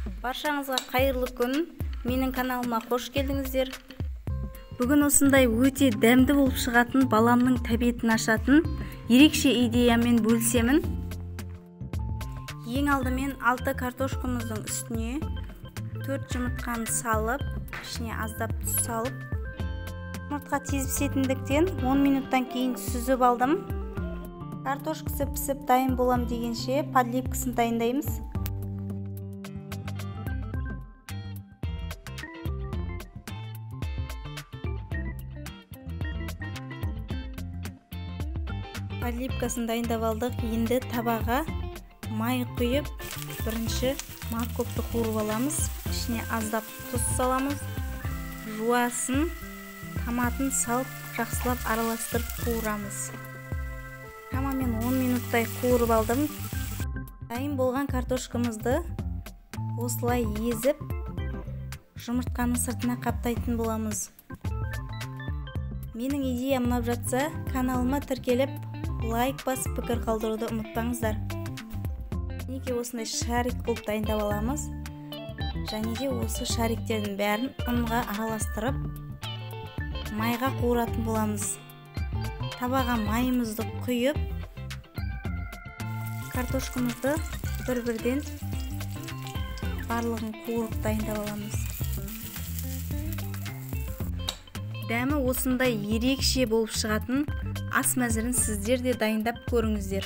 Баршаңызға қайырлы күн. Менің каналыма қош келдіңіздер. Бүгін осындай өте дәмді болып шығатын, баламның тәбетін ашатын ерекше идеямен бөлісемін. Ең алдымен 6 картошкамыздың үстіне 4 жұмыртқаны салып, ішіне аздап тұз салып, жұмыртқа тез пісетіндіктен 10 минуттан кейін сүзіп алдым. Картошкасы пісіп дайын болам дегенше подливкасын дайындаймыз. Подливкасын дайындап алдық. Енді табаға май құйып, бірінші морковты қуырып аламыз. Ішіне аздап тұз саламыз. Жуасын, томатын салып, жақсылап араластырып қуырамыз. Шамамен 10 минуттай қуырып алдым. Дайын болған картошкамызды осылай езіп, жұмыртқаның сыртына қаптайтын боламыз. Менің идеям ұнап жатса, каналыма тіркеліп, лайк басып, пікір қалдыруды ұмытпаңыздар. Мінекей осындай шарик қылып дайындап аламыз. Және де осы шариктердің бәрін ұнға араластырып, майға қуыратын боламыз. Табаға майымызды құйып, картошкамызды бір-бірден барлығын қуырып дайындап аламыз. Дәмі осындай ерекше болып шығатын ас мәзірін сіздер де дайындап көріңіздер.